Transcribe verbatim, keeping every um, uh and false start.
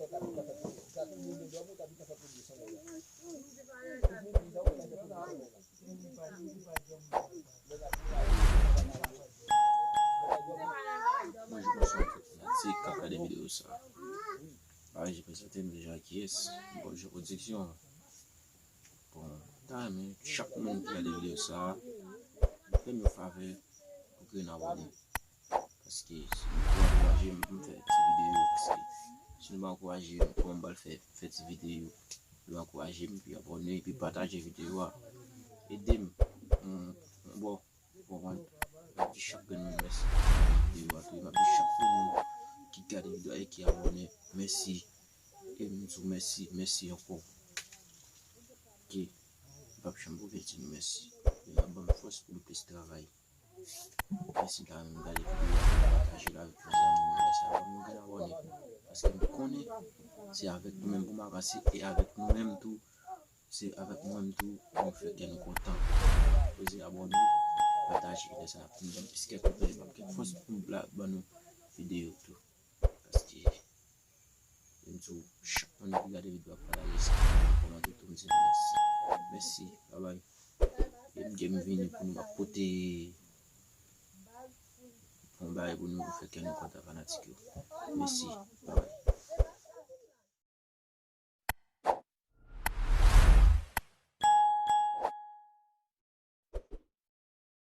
Bonjou, bonswa tout fanatik k ap gade videyo sa. Parèy, jan prezante m deja kiyès, Bonjou Pwodiksyon. Bon, m ta renmen chak moun ki gade videyo sa, fè m yon favè pou ke n abòne. Paske si nou pa ankouraje m pou m fè ti videyo, paske si nou pa ankouraje m, kòman m pral fè, fè ti videyo? Nou ankouraje m, epi abòne, epi pataje videyo a. Ede m. Bon, bon, bon, bon. M ap di chak grenn moun mèsi. Videyo a tou, m ap di chak grenn moun ki gade videyo a e ki abòne, mèsi. E m di w mèsi, mèsi ankò. Ke m p ap janm oubli di nou mèsi. E n ap ban m fòs pou nou plis travay. Mèsi ta renmen gade videyo a, pataje l avèk yon zanmi nou, lè sa ban m yon grenn abòne. Paske m konnen se avèk nou menm pou m avanse e avèk nou menm tou, se avèk nou menm tou pou nou fè kè nou kontan. Peze abòne, pataje, lè sa n ap vin ban m plis kè kontan, e ban m kèk fòs pou m la ban nou videyo tou. Paske m di w, chak moun ki gade videyo a, pataje sa, kòmante tou, m di nou mèsi. Mèsi, babay. E m gen m vini pou nou ap pote yon bagay pou nou, pou fè kè nou kontan, fanatik yo. Mèsi.